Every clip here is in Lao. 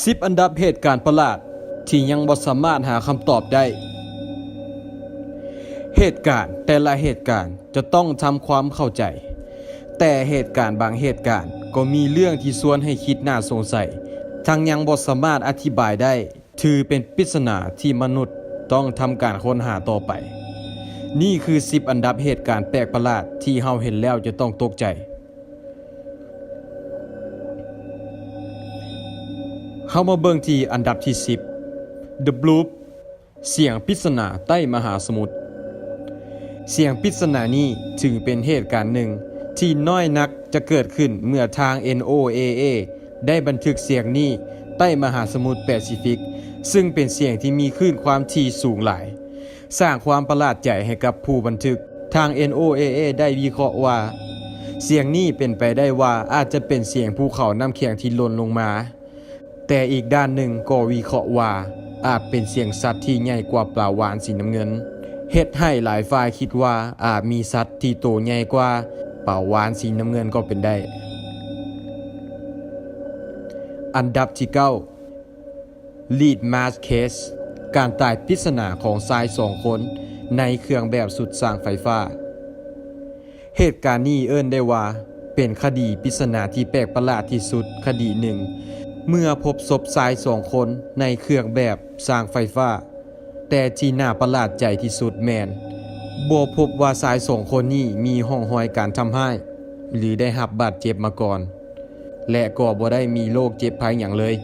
ສິບອັນດັບເຫດການປະຫຼາດທີ່ຍັງບໍ່ສາມາດຫາຄຳຕອບໄດ້. ເຫດການແຕ່ລະເຫດການຈະຕ້ອງທຳຄວາມເຂົ້າໃຈ, ແຕ່ເຫດການບາງເຫດການກໍມີເລື່ອງທີ່ຊວນໃຫ້ຄິດໜ້າສົງໄສ, ທັງຍັງບໍ່ສາມາດອະທິບາຍໄດ້. ຖືເປັນປິດສະໜາທີ່ມະນຸດຕ້ອງທຳການຄົ້ນຫາຕໍ່ໄປ. ນີ້ຄືສິບອັນດັບເຫດການແປກປະຫຼາດທີ່ເຮົາເຫັນແລ້ວຈະຕ້ອງຕົກໃຈ. ເຮົາມາເບິ່ງທີ່ອັນດັບທີສິບ The Bloop ສຽງປິດສະໜາໃຕ້ມະຫາສະໝຸດ. ສຽງປິດສະໜານີ້ຖືເປັນເຫດການໜຶ່ງທີ່ນ້ອຍນັກຈະເກີດຂຶ້ນເມື່ອທາງ ເອັນ ໂອ ເອ ເອ ໄດ້ບັນທຶກສຽງນີ້ໃຕ້ມະຫາສະໝຸດແປຊີຟິກ, ຊຶ່ງເປັນສຽງທີ່ມີຄື້ນຄວາມຖີ່ສູງຫຼາຍ, ສ້າງຄວາມປະຫຼາດໃຈໃຫ້ກັບຜູ້ບັນທຶກ. ທາງ ເອັນ ໂອ ເອ ເອ ໄດ້ວິເຄາະວ່າ ສຽງນີ້ເປັນໄປໄດ້ວ່າອາດຈະເປັນສຽງພູເຂົານ້ຳແຂງທີ່ຫຼົ່ນລົງມາ. ແຕ່ອີກດ້ານໜຶ່ງກໍວິເຄາະວ່າ ອາດເປັນສຽງສັດທີ່ໃຫຍ່ກວ່າປາວານສີນ້ຳເງິນ, ເຮັດໃຫ້ຫຼາຍຝ່າຍຄິດວ່າອາດມີສັດທີ່ໂຕໃຫຍ່ກວ່າປາວານສີນ້ຳເງິນກໍເປັນໄດ້. ອັນດັບທີເກົ້າ Lead Match Case ການຕາຍປິດສະໜາຂອງຊາຍສອງຄົນໃນເຄື່ອງແບບຊຸດຊ່າງໄຟຟ້າ. ເຫດການນີ້ເອີ້ນໄດ້ວ່າເປັນຄະດີປິດສະໜາທີ່ແປກປະຫຼາດທີ່ສຸດຄະດີໜຶ່ງ, ເມື່ອພົບສົບຊາຍສອງຄົນໃນເຄື່ອງແບບຊ່າງໄຟຟ້າ, ແຕ່ທີ່ໜ້າປະຫຼາດໃຈທີ່ສຸດແມ່ນ ບໍ່ພົບວ່າຊາຍສອງຄົນນີ້ມີຮ່ອງຮອຍການທຳຮ້າຍ ຫຼື ໄດ້ຮັບບາດເຈັບມາກ່ອນ, ແລະ ກໍບໍ່ໄດ້ມີໂລກເຈັບໄພຫຍັງເລີຍ.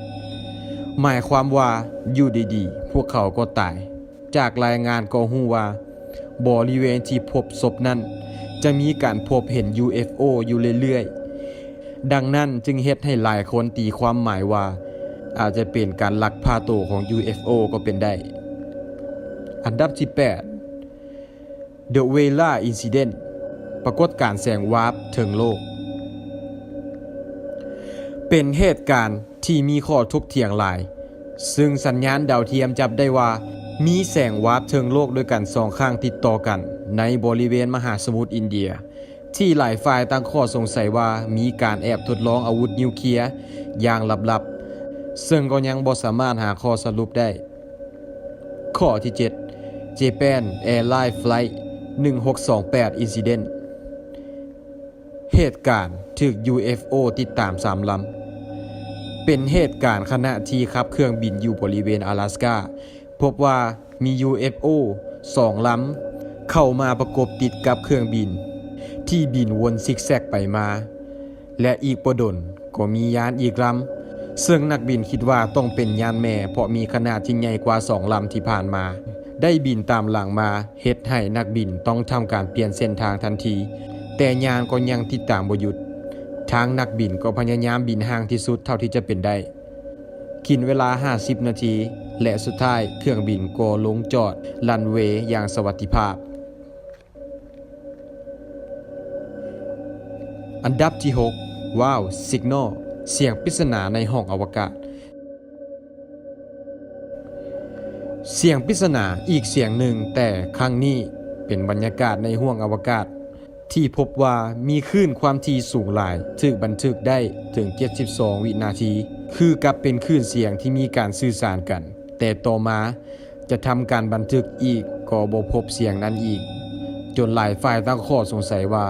ໝາຍຄວາມວ່າຢູ່ດີໆ ພວກເຂົາກໍຕາຍ. ຈາກລາຍງານກໍຮູ້ວ່າ ບໍລິເວນທີ່ພົບສົບນັ້ນຈະມີການພົບເຫັນ ຢູ ເອັຟ ໂອ ຢູ່ເລື້ອຍໆ, ດັ່ງນັ້ນຈຶ່ງເຮັດໃຫ້ຫຼາຍຄົນຕີຄວາມໝາຍວ່າ ອາດຈະເປັນການລັກພາໂຕຂອງ ຢູ ເອັຟ ໂອ ກໍເປັນໄດ້. ອັນດັບທີແປດ The Vela Incident ປາກົດການແສງວາບເທິງໂລກ ເປັນເຫດການທີ່ມີຂໍ້ຖົກຖຽງຫຼາຍ, ຊຶ່ງສັນຍານດາວທຽມຈັບໄດ້ວ່າມີແສງວາບເທິງໂລກດ້ວຍກັນສອງຄັ້ງຕິດຕໍ່ກັນໃນບໍລິເວນມະຫາສະໝຸດອິນເດຍ, ທີ່ຫຼາຍຝ່າຍຕັ້ງຂໍ້ສົງໄສວ່າມີການແອບທົດລອງອາວຸດນິວເຄຍຢ່າງລັບໆ, ເຊິ່ງກໍຍັງບໍ່ສາມາດຫາຂໍ້ສະຫຼຸບໄດ້. ຂໍ້ທີເຈັດ Japan Airline Flight ໜຶ່ງຫົກສອງແປດ Incident ເຫດການຖືກ ຢູ ເອັຟ ໂອ ຕິດຕາມສາມລຳ. ເປັນເຫດການຂະນະທີ່ຂັບເຄື່ອງບິນຢູ່ບໍລິເວນອາລາສກາ, ພົບວ່າມີ ຢູ ເອັຟ ໂອ ສອງລຳເຂົ້າມາປະກົບຕິດກັບເຄື່ອງບິນທີ່ບິນວົນຊິກແຊັກໄປມາ. ແລະ ອີກບໍ່ດົນກໍມີຍານອີກລຳ, ເຊິ່ງນັກບິນຄິດວ່າຕ້ອງເປັນຍານແມ່ ເພາະມີຂະໜາດທີ່ໃຫຍ່ກວ່າສອງລຳທີ່ຜ່ານມາ ໄດ້ບິນຕາມຫຼັງມາ, ເຮັດໃຫ້ນັກບິນຕ້ອງທຳການປ່ຽນເສັ້ນທາງທັນທີ, ແຕ່ຍານກໍຍັງຕິດຕາມບໍ່ຢຸດ. ທາງນັກບິນກໍພະຍາຍາມບິນຫ່າງທີ່ສຸດເທົ່າທີ່ຈະເປັນໄດ້, ກິນເວລາຫ້າສິບນາທີ ແລະ ສຸດທ້າຍເຄື່ອງບິນກໍລົງຈອດລັນເວຢ່າງສະຫວັດດີພາບ. ອັນດັບທີຫົກ Wow Signal ສຽງປິດສະໜາໃນຫ້ອງອະວະກາດ. ສຽງປິດສະໜາອີກສຽງໜຶ່ງ, ແຕ່ຄັ້ງນີ້ເປັນບັນຍາກາດໃນຫ້ວງອະວະກາດ ທີ່ພົບວ່າມີຄື້ນຄວາມຖີ່ສູງຫຼາຍ ຖືກບັນທຶກໄດ້ເຖິງເຈັດສິບສອງວິນາທີ, ຄືກັບເປັນຄື້ນສຽງທີ່ມີການສື່ສານກັນ, ແຕ່ຕໍ່ມາ ຈະທຳການບັນທຶກອີກກໍບໍ່ພົບສຽງນັ້ນອີກ, ຈົນຫຼາຍຝ່າຍຕັ້ງຂໍ້ສົງໄສວ່າ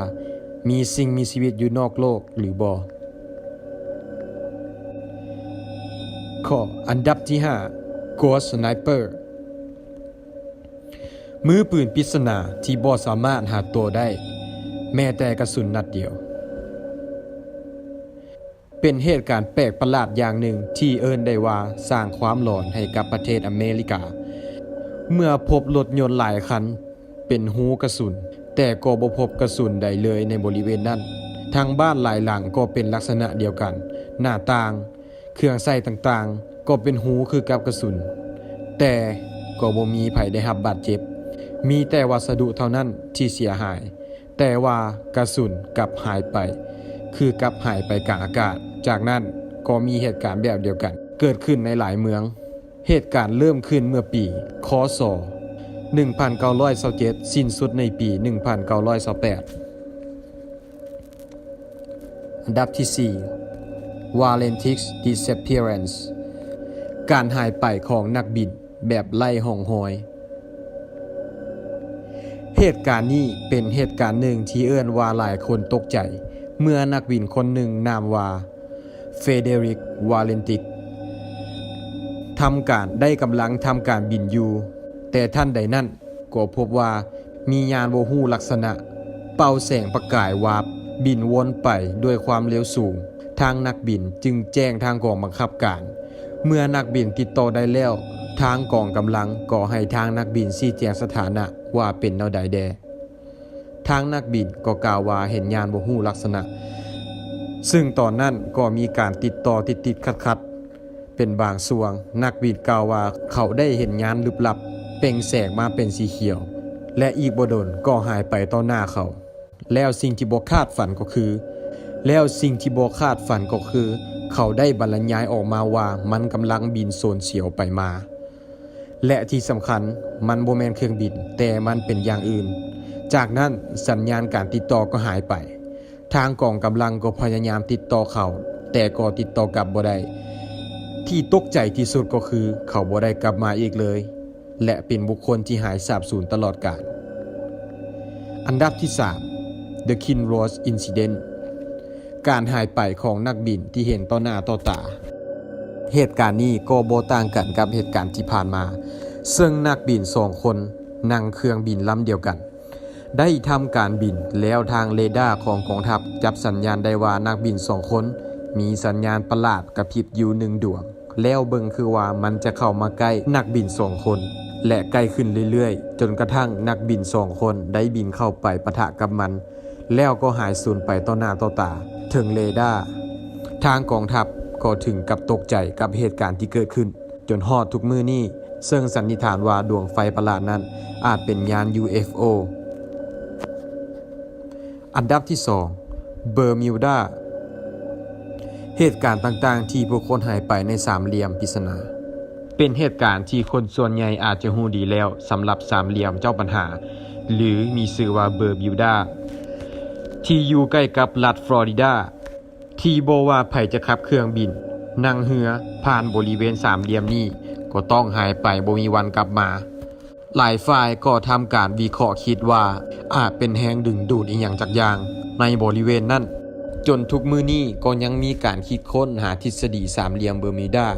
ມີສິ່ງມີຊີວິດຢູ່ນອກໂລກຫຼືບໍ່. ຂໍ້ອັນດັບທີຫ້າ Ghost Sniper ມືປືນປິດສະໜາທີ່ບໍ່ສາມາດຫາຕົວໄດ້ແມ້ແຕ່ກະສຸນນັດດຽວ. ເປັນເຫດການແປກປະຫຼາດຢ່າງໜຶ່ງທີ່ເອີ້ນໄດ້ວ່າສ້າງຄວາມຫຼອນໃຫ້ກັບປະເທດອາເມລິກາ, ເມື່ອພົບລົດຍົນຫຼາຍຄັນເປັນຮູກະສຸນ, ແຕ່ກໍບໍ່ພົບກະສຸນໃດເລີຍໃນບໍລິເວນນັ້ນ. ທັງບ້ານຫຼາຍຫຼັງກໍເປັນລັກສະນະດຽວກັນ, ໜ້າຕ່າງ, ເຄື່ອງໃຊ້ຕ່າງໆກໍເປັນຮູຄືກັບກະສຸນ, ແຕ່ກໍບໍ່ມີໃຜໄດ້ຮັບບາດເຈັບ, ມີແຕ່ວັດສະດຸເທົ່ານັ້ນທີ່ເສຍຫາຍ. ແຕ່ວ່າກະສຸນກັບຫາຍໄປ, ຄືກັບຫາຍໄປກາງອາກາດ. ຈາກນັ້ນກໍມີເຫດການແບບດຽວກັນເກີດຂຶ້ນໃນຫຼາຍເມືອງ. ເຫດການເລີ່ມຂຶ້ນເມື່ອປີ ຄ.ສ. ໜຶ່ງພັນເກົ້າຮ້ອຍຊາວເຈັດ ສິ້ນສຸດໃນປີ ໜຶ່ງພັນເກົ້າຮ້ອຍຊາວແປດ. ອັນດັບທີສີ່ Valentine's Disappearance ການຫາຍໄປຂອງນັກບິນແບບໄຮ້ຮ່ອງຮອຍ. ເຫດການນີ້ເປັນເຫດການໜຶ່ງທີ່ເອີ້ນວ່າຫຼາຍຄົນຕົກໃຈ ເມື່ອນັກບິນຄົນໜຶ່ງນາມວ່າ Frederick Valentich ທຳການ ໄດ້ກຳລັງທຳການບິນຢູ່, ແຕ່ທັນໃດນັ້ນ ກໍພົບວ່າມີຍານບໍ່ຮູ້ລັກສະນະ ເປົ່າແສງປະກາຍວາບບິນວົນໄປດ້ວຍຄວາມເລັວສູງ. ທາງນັກບິນຈຶ່ງແຈ້ງທາງກອງບັງຄັບການ. ເມື່ອນັກບິນຕິດຕໍ່ໄດ້ແລ້ວ, ທາງກອງກຳລັງກໍໃຫ້ທາງນັກບິນຊີ້ແຈງສະຖານະວ່າເປັນແນວໃດແດ່. ທາງນັກບິນກໍກ່າວວ່າເຫັນຍານບໍ່ຮູ້ລັກສະນະ, ຊຶ່ງຕອນນັ້ນກໍມີການຕິດຕໍ່ຕິດໆຂັດໆ ເປັນບາງຊ່ວງ. ນັກບິນກ່າວວ່າເຂົາໄດ້ເຫັນຍານລຶບລັບເປັ່ງແສງມາເປັນສີຂຽວ ແລະ ອີກບໍ່ດົນກໍຫາຍໄປຕໍ່ໜ້າເຂົາ. ແລ້ວສິ່ງທີ່ບໍ່ຄາດຝັນກໍຄື ແລ້ວສິ່ງທີ່ບໍ່ຄາດຝັນກໍຄື ເຂົາໄດ້ບັນລະຍາຍອອກມາວ່າມັນກຳລັງບິນໂຊນສຽວໄປມາ. ແລະ ທີ່ສຳຄັນ, ມັນບໍ່ແມ່ນເຄື່ອງບິນ, ແຕ່ມັນເປັນຢ່າງອື່ນ. ຈາກນັ້ນ, ສັນຍານການຕິດຕໍ່ກໍຫາຍໄປ. ທາງກອງກຳລັງກໍພະຍາຍາມຕິດຕໍ່ເຂົາ, ແຕ່ກໍຕິດຕໍ່ກັບບໍ່ໄດ້. ທີ່ຕົກໃຈທີ່ສຸດກໍຄື ເຂົາບໍ່ໄດ້ກັບມາອີກເລີຍ ແລະ ເປັນບຸກຄົນທີ່ຫາຍສາບສູນຕະຫຼອດການ. ອັນດັບທີສາມ The Kinross Incident ການຫາຍໄປຂອງນັກບິນທີ່ເຫັນຕໍ່ໜ້າຕໍ່ຕາ. ເຫດການນີ້ກໍບໍ່ຕ່າງກັນກັບເຫດການທີ່ຜ່ານມາ, ເຊິ່ງນັກບິນສອງຄົນນັ່ງເຄື່ອງບິນລຳດຽວກັນ ໄດ້ທຳການບິນ, ແລ້ວທາງເຣດ້າຂອງກອງທັບຈັບສັນຍານໄດ້ວ່ານັກບິນສອງຄົນມີສັນຍານປະຫຼາດກະພິບຢູ່ໜຶ່ງດວງ. ແລ້ວເບິ່ງຄືວ່າມັນຈະເຂົ້າມາໃກ້ນັກບິນສອງຄົນ ແລະ ໃກ້ຂຶ້ນເລື້ອຍໆ, ຈົນກະທັ່ງນັກບິນສອງຄົນໄດ້ບິນເຂົ້າໄປປະທະກັບມັນ ແລ້ວກໍຫາຍສູນໄປຕໍ່ໜ້າຕໍ່ຕາ. ເຖິງເຣດ້າ ທາງກອງທັບກໍເຖິງກັບຕົກໃຈກັບເຫດການທີ່ເກີດຂຶ້ນ ຈົນຮອດທຸກມື້ນີ້, ເຊິ່ງສັນນິຖານວ່າດວງໄຟປະຫຼາດນັ້ນອາດເປັນຍານ UFO. ອັນດັບທີສອງ Bermuda ເຫດການຕ່າງໆທີ່ຜູ້ຄົນຫາຍໄປໃນສາມຫຼ່ຽມປິດສະໜາ. ເປັນເຫດການທີ່ຄົນສ່ວນໃຫຍ່ອາດຈະຮູ້ດີແລ້ວ ສຳລັບສາມຫຼ່ຽມເຈົ້າບັນຫາ ຫຼື ມີຊື່ວ່າ Bermuda ທີ່ຢູ່ໃກ້ກັບລັດຟລໍຣິດາ ທີ່ບໍ່ວ່າໃຜຈະຂັບເຄື່ອງບິນ, ນັ່ງເຮືອຜ່ານບໍລິເວນສາມຫຼ່ຽມນີ້ ກໍຕ້ອງຫາຍໄປບໍ່ມີວັນກັບມາ. ຫຼາຍຝ່າຍກໍທຳການວິເຄາະຄິດວ່າອາດເປັນແຮງດຶງດູດອີ່ຫຍັງຈັກຢ່າງໃນບໍລິເວນນັ້ນ, ຈົນທຸກມື້ນີ້ກໍຍັງມີການຄິດຄົ້ນຫາທິດສະດີສາມຫຼ່ຽມເບີມິວດາ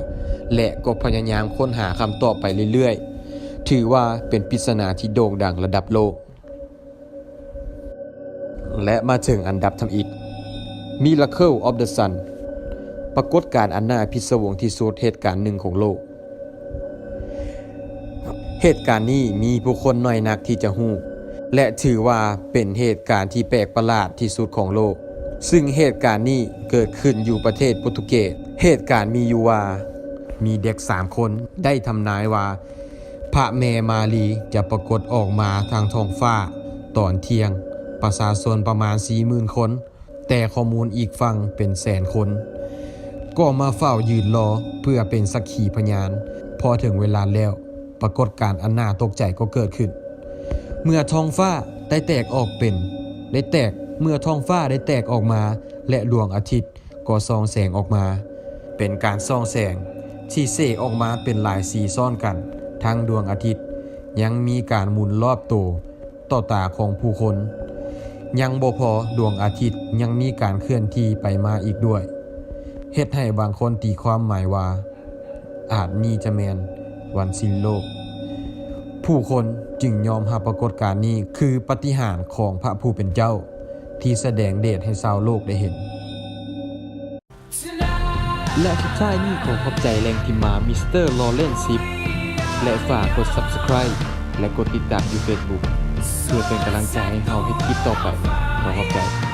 ແລະ ກໍພະຍາຍາມຄົ້ນຫາຄຳຕອບໄປເລື້ອຍໆ. ຖືວ່າເປັນປິດສະໜາທີ່ໂດ່ງດັງລະດັບໂລກ. ແລະ ມາເຖິງອັນດັບທຳອິດ Miracle of the Sun ປາກົດການອັນໜ້າພິດສະວົງທີ່ສຸດເຫດການໜຶ່ງຂອງໂລກ. ເຫດການນີ້ມີຜູ້ຄົນໜ້ອຍນັກທີ່ຈະຮູ້ ແລະ ຖືວ່າເປັນເຫດການທີ່ແປກປະຫຼາດທີ່ສຸດຂອງໂລກ, ຊຶ່ງເຫດການນີ້ເກີດຂຶ້ນຢູ່ປະເທດໂປຣຕຸເກດ. ເຫດການມີຢູ່ວ່າ ມີເດັກສາມຄົນໄດ້ທຳນາຍວ່າ ພະແມ່ມາລີຈະປາກົດອອກມາທາງທ້ອງຟ້າຕອນທ່ຽງ, ປະຊາຊົນປະມານສີ່ໝື່ນຄົນ, ແຕ່ຂໍ້ມູນອີກຝັ່ງເປັນແສນຄົນ ກໍມາເຝົ້າຢືນລໍເພື່ອເປັນສັກຂີພະຍານ. ພໍເຖິງເວລາແລ້ວ, ປາກົດການອັນໜ້າຕົກໃຈກໍເກີດຂຶ້ນ. ເມື່ອທ້ອງຟ້າໄດ້ແຕກອອກເປັນ, ໄດ້ແຕກ, ເມື່ອທ້ອງຟ້າໄດ້ແຕກອອກມາ ແລະ ດວງອາທິດ ກໍສ່ອງແສງອອກມາ. ເປັນການສ່ອງແສງທີ່ເສກອອກມາເປັນຫຼາຍສີຊ້ອນກັນ. ທັງດວງອາທິດຍັງມີການໝູນລອບໂຕຕໍ່ຕາຂອງຜູ້ຄົນ. ຍັງບໍ່ພໍ, ດວງອາທິດຍັງມີການເຄື່ອນທີ່ໄປມາອີກດ້ວຍ, ເຮັດໃຫ້ບາງຄົນຕີຄວາມໝາຍວ່າ ອາດນີ້ຈະແມ່ນວັນສິ້ນໂລກ. ຜູ້ຄົນຈຶ່ງຍອມຮັບປາກົດການນີ້ຄືປາຕິຫານຂອງພະຜູ້ເປັນເຈົ້າ ທີ່ສະແດງເດດໃຫ້ຊາວໂລກໄດ້ເຫັນ. ແລະ ສຸດທ້າຍນີ້ຂໍຂອບໃຈແຫຼ່ງທີ່ມາ ມິສເຕີ Lawrence Sip ແລະ ຝາກກົດ Subscribe ແລະ ກົດຕິດຕາມຢູ່ Facebook ເພື່ອເປັນກຳລັງໃຈໃຫ້ເຮົາເຮັດຄລິບຕໍ່ໄປ. ຂໍຂອບໃຈ.